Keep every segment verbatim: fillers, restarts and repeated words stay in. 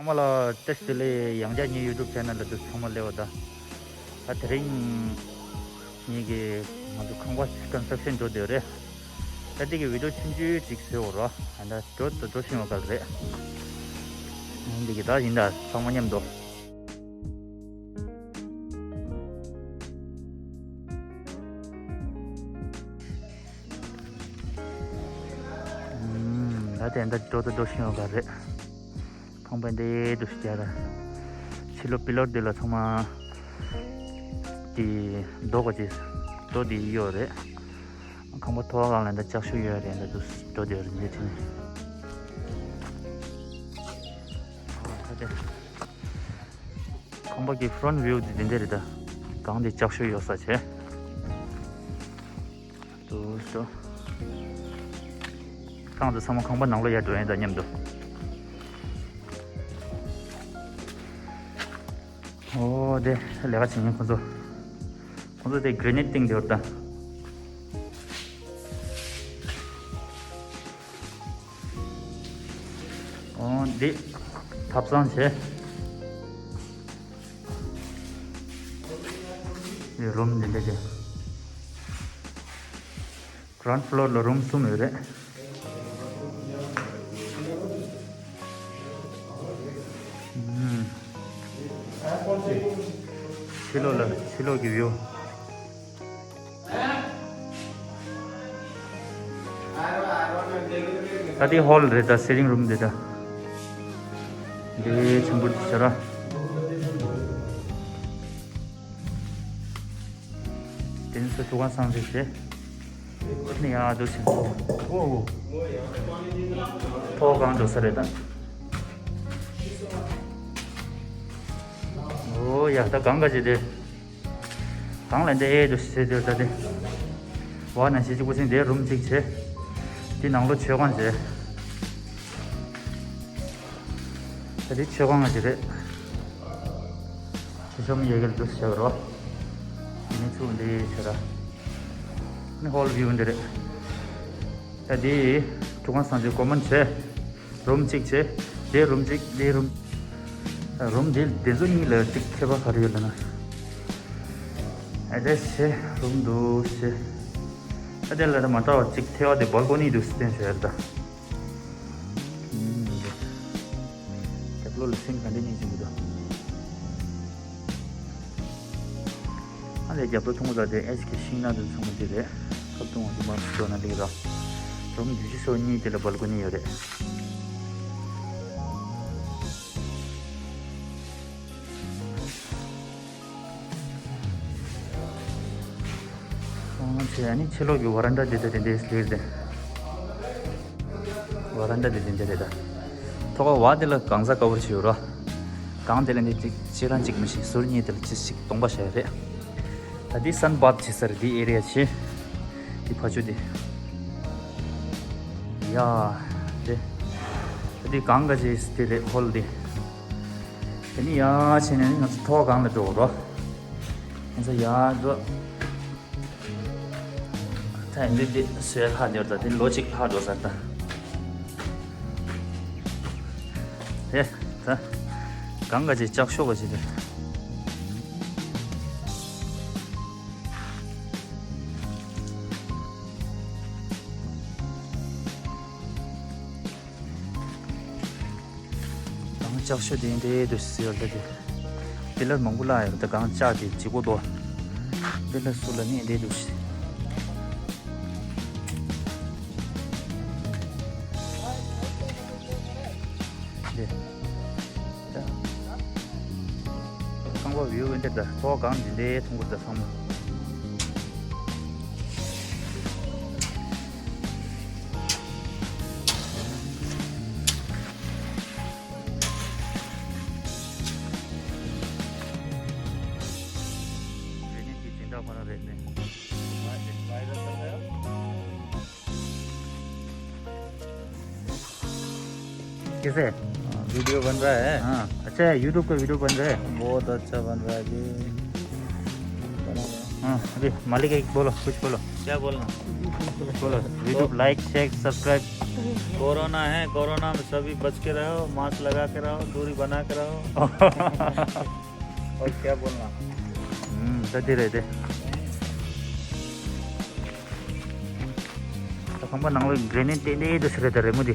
ཚང་མ་ལ་བཀྲ་ཤིས་བདེ་ལེགས། ཡང་བསྐྱར་ངའི་YouTube channel ལ་འདུག་ཚང་མ་སླེབས་པ་དང་། ད་དེ་རིང་ངེད་ཀྱི་ང་ཚོ་ཁང་པ་construction འགྲོ་བསྡད་རེད། ད་འདི་གི་video ཆུང་ཆུང་ཅིག་བཟོས་ཡོད་ར། ད་འགྲོ་ད་འགྲོ་བཞིན་ཡོད་ག་རེད། འདི་གི་ད་ཡིན་ད་ཚང་མ་མཉམ་དུ། ད་དེ་འདྲ་འགྲོ་ད་འགྲོ་བཞིན་ཡོད་ག་རེད། ཁང་པ་འདི་འདུག་སེ་རྒྱག་ར། ཕྱི་ལོགས་པི་ལར་འདི་ལ་ཚང་མ་དེ་རྡོ་ག་ཅིག་རྡོ་དེ་ཡོད་རེད། ཁང་པ་མཐོ་བ་སྒང་ལ་འདི་ལྕགས་ཤོག་ཡོད་རེད། འདི་འདུག་སེ་འགྲོ་བསྡད་ཡོད་རེད། འདི་ཁྲིད་ནས། ཁང་པ་གི་front view འདི་འདི་འདྲ་རེད། ད་སྒང་འདི་ལྕགས་ཤོག་ཡོད་ས་བྱས། དུ་སོ། ཁང་དུ་ཚང་མ་ཁང་པ་ནང་ལོགས་ཡར་འགྲོ་ཡིན་ད་མཉམ་དུ། ཨོ་དེ་ལས་ཀ་བྱེད་མཁན་ཁོ་ཚོ། ཁོ་ཚོ་དེ་granite བཏིང་དེ་བར་ད། ཨོ་འདི་ཐབ་ཚང་བྱས། འདི་རུམ་འདི་འདྲ་བྱས། ground floor ལ་རུམ་གསུམ་ཡོད་རེད། ཕྱི་ལོགས་ལ་ཕྱི་ལོགས་ཀྱི་view། ད་འདི་hall རེད། ད་sitting room འདི་ད། འདི་ཆེན་པོ་འདི་ཆ་ར། དེ་ནས་ཚུར་ཐུག་ཁང་སང་རེད་ཟེར། ནི་ཡང་འདུག་ཕྱིན་ཐོག་ཨོ་ཨོ། ཐོག་གང་འགྲོ་ས་རེད་ད། ཨོ་ཡ་ད་གང་ག་ཅི་དེ། གང་ལ་འདི་ཨེ་འདུག་ཟེར་དེ་ད་དེ། བ་ན་ཞེ་གཅིག་པུ་ཚིན་དེ་རུམ་གཅིག་བྱས། དེ་ནང་ལོ་མཆོད་ཁང་བྱས། ད་དེ་མཆོད་ཁང་ང་ཅི་རེད། ཆེ་ཆུང་ཡོད་གི་འདུག་ཟེར་རོ། ནི་ཚུགས་འདི་ཆེ་ར། ནི་hall view འདི་རེད། ད་དེ་ཐུག་ཁང་སང་ཅི་common བྱས། རུམ་གཅིག་བྱས། དེ་རུམ་གཅིག་དེ་རུམ། རུམ་དེ་དེ་ཚོ་གཉིས་ལ་གཅིག་ཁྱད་པར་ག་རེ་ཡོད་ལབ་ན། ཨ་དེ་བྱས་རུམ་འདུག་བྱས། ཨ་དེ་ལ་ད་མ་ལྟ་བ་གཅིག་ཐེ་བ་དེ་balcony འདུག་བསྟན་བྱས་ད། རྒྱབ་ལོགས་ལ་སེམས་ག་འདྲ་ཉིད་ཅིག་འདུག་ད། ཨ་ལས་རྒྱབ་ལོགས་མཐོང་གོ་ད་དེ་ཨེ་ཤི་ཁེ་ཤིང་ན་དུ་མཚུངས་པ་དེ་རེད། ཁབ་ཏུ་ང་ཚོ་མར་འགྲོ་ན་འགྲིག་ར། རུམ་བརྒྱད་ཅུ་སོ་གཉིས་དེ་ལ་balcony ཡོད་རེད། ཨོ་ཆེ་ཨ་ནི་ཕྱི་ལོགས་ཀྱི་veranda འདི་ལྟ་དེ་འདྲའི་ལེགས་ཏེ། veranda འདི་དེ་འདྲ་རེད་ད། ཐོག་ཁ་བ་དེ་ལ་གང་ཟག་cover བྱས་ཡོད་ར། གང་དེ་ལ་འདི་གཅིག་གཅིག་རང་གཅིག་མི་ཤེས་ཟུར་གཉིས་དེ་ལ་གཅིག་གཅིག་སྟོང་པ་བྱས་རེད། ད་འདི་sun bath བྱེད་ས་རེད། འདི་area ཆེ། འདི་ཕ་ཆུ་འདི། ཡ། དེ། ད་འདི་གང་ག་ཅེས་དེ་རེད་hall འདི། དེ་ནི་ཡ་ཕྱིན་ནས་ནི་ང་ཚོ་ཐོག་སྒང་ལ་འགྲོ་རོགས། ང་ཚོ་ཡ་འགྲོ། ད་འདི་འདི་སུའི་ལྷག་འདིར་ད་འདི་ལོ་གཅིག་ལྷག་འགྲོ་ཟེར་ད། དེ་ད་གང་ག་ཅེས་ལྕགས་ཤོག་ག་ཅེས་དེ། གང་ལྕགས་ཤོག་དེ་འདྲའི་འདུག་ཟེར་ལ་དེ། དེ་ལ་མང་པོ་ལ་ཡོད་ད་གང་ལྕགས་དེ་ལྗིད་པོ་འདུག་དེ་ལ་སུ་ལ་ནི་འདྲའི་འདུག་ཟེར། དེ། ད། ཁང་པ་view འདི་ད་ཐོག་གང་འདི་འདྲའི་མཐོང་གི་ད་ཚང་མ། རེད་ནི་དེ་འཛིན་གྲྭ་ཁོ་རང་རེད་ནི། कैसे? हाँ, वीडियो बन रहा है। हाँ, अच्छा है, YouTube का वीडियो बन रहा है। बहुत अच्छा बन रहा है जी। बना रहा है। हाँ, अभी मालिक एक बोलो, कुछ बोलो। क्या बोलना? बोलो, YouTube like, share, subscribe। Corona है, कोरोना में सभी बच के रहो, मास्क लगा के रहो, दूरी बना के रहो। और क्या बोलना? हम्म, जल्दी रह दे। ད་ཁང་པ་ནང་ལོགས་འདྲེ་ནི་ཏེ་ཏེ་དུ་ཟེར་ད་རེ་མོ་དེ།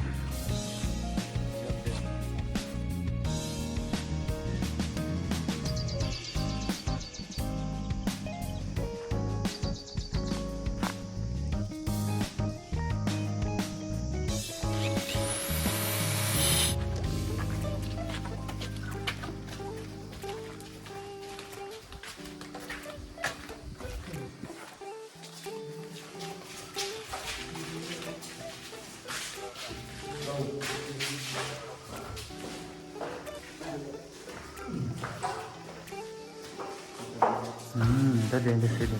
ད་དེ་འདི་ཟེར་དེ་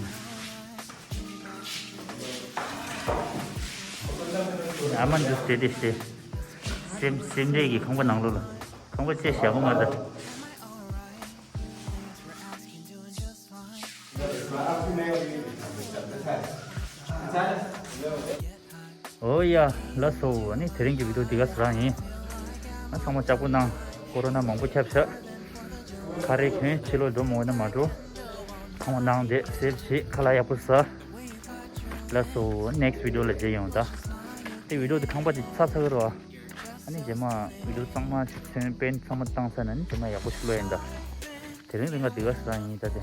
ཨ་མ་འདི་ཟེར་དེ་ཟེར། སེམས་སེམས་ཁྲལ་གྱི་ཁང་པ་ནང་ལོགས་ལ། ཁང་པ་བཅད་བཞག་གོ་ང་ད། ཨོ་ཡ། ལགས་སོ། ཨ་ནི་དེ་རིང་གི་བི་ཌིའོ་འདི་ག་ཚོད་རང་ཡིན། ང་ཚང་མ་ལྕགས་པོ་གནང་། ཀོ་རོ་ན་མང་པོ་ཁྱབ་ཤག་ཁ་རས་གྱོན། ཕྱི་ལོགས་འགྲོ་མི་འོས་ན་མ་འགྲོ། ཚང་མ་གནང་བསྡད། སེབ་བྱེད། ཁ་ལག་ཡག་པོ་ཟ། ལགས་སོ། ནེགསི་བི་ཌིའོ་ལ་མཇལ་ཡོང་ད། དེ་བི་ཌིའོ་དེ་ཁང་པ་དེ་ཚར་ཚར་གི་རེད་བ། ཨ་ནི་རྗེས་མ་བི་ཌིའོ་གཙང་མ་ཞིག་ཚོན་པན་ཚང་མ་བཏང་ཚར་ན་ནི་རྗེས་མ་ཡག་པོ་ཞིག་ལོས་ཡིན་ད། དེ་རིང་རིང་ག་འདི་ག་ཟ་ཡིན་ད་དེ།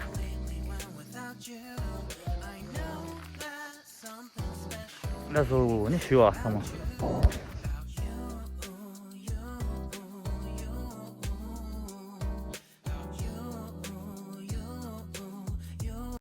ལགས་སོ། ནི་ཞུ་བ་ཚང་མ།